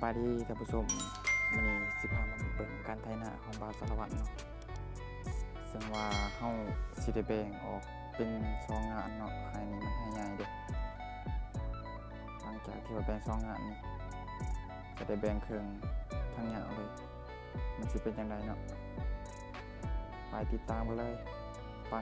ສະບາຍດີທ່ານຜູ້ຊົມ, ມື້ນີ້ຊິພາມາເບິ່ງການໄຖນາຂອງບ່າວສາລະວັດເນາະ, ເຊິ່ງວ່າເຮົາຊິໄດ້ແບ່ງອອກເປັນສອງງານເນາະ, ໄຮ່ນີ້ມັນໄຮ່ໃຫຍ່ເດ້. ຫຼັງຈາກທີ່ວ່າແບ່ງສອງງານນີ້ ຈະໄດ້ແບ່ງເຄິ່ງທາງຍາວເລີຍ, ມັນຊິເປັນຈັ່ງໃດເນາະ? ໄປຕິດຕາມກັນເລີຍ. ໄປ.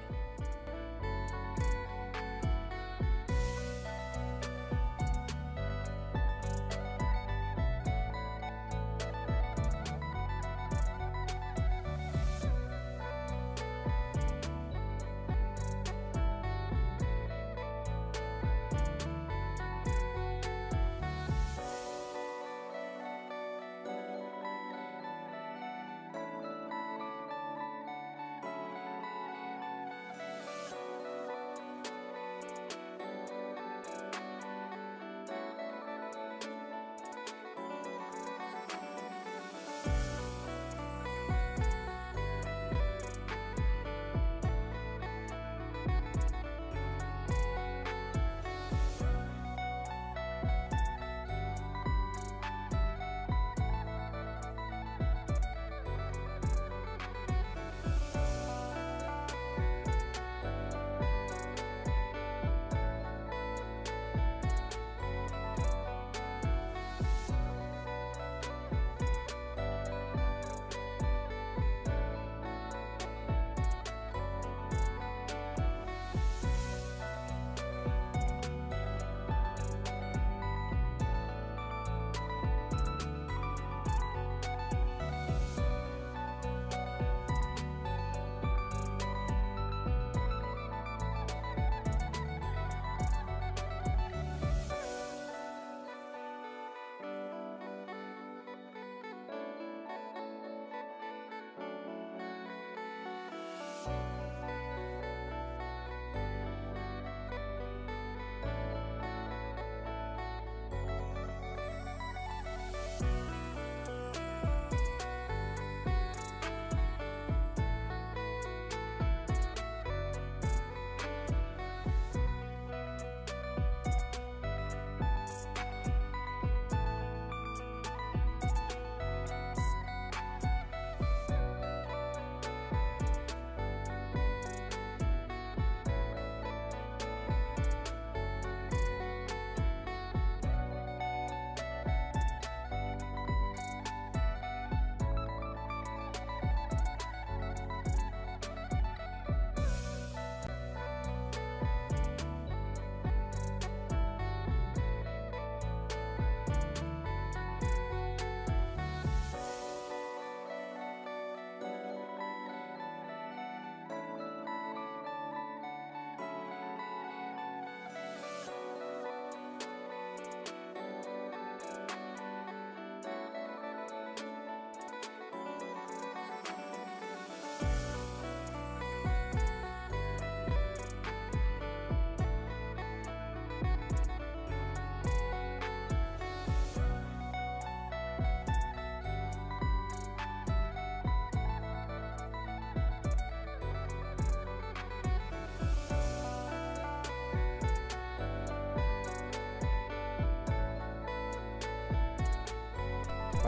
ໄປ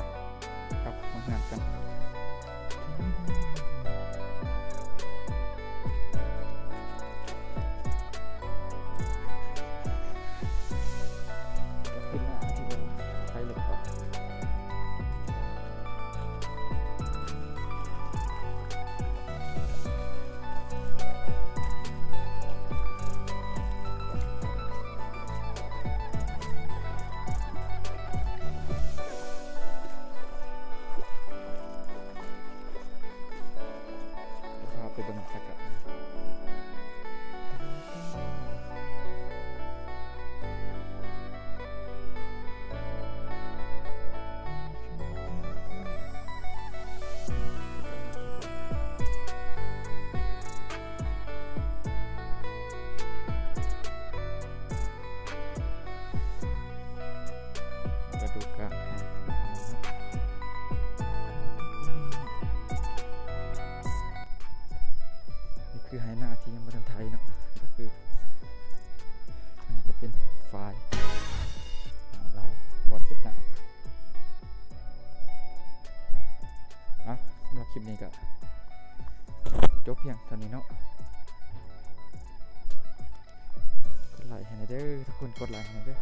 ກັບມາເຮືອນກັນ. ພາໄປເບິ່ງອາກາດ. ລະດູການ ນີ້ຄືໄຮ່ນາທີ່ຍັງບໍ່ທັນໄຖເນາະ, ກໍຄື ອັນນີ້ກໍເປັນຝາຍ ນ້ຳລາຍ ບ່ອນເກັບນ້ຳ. ຄລິບນີ້ກໍຈົບພຽງເທົ່ານີ້ເນາະ. ກົດໄລໃຫ້ແດ່ເດີ ທຸກຄົນ ກົດໄລໃຫ້ແດ່ເດີ.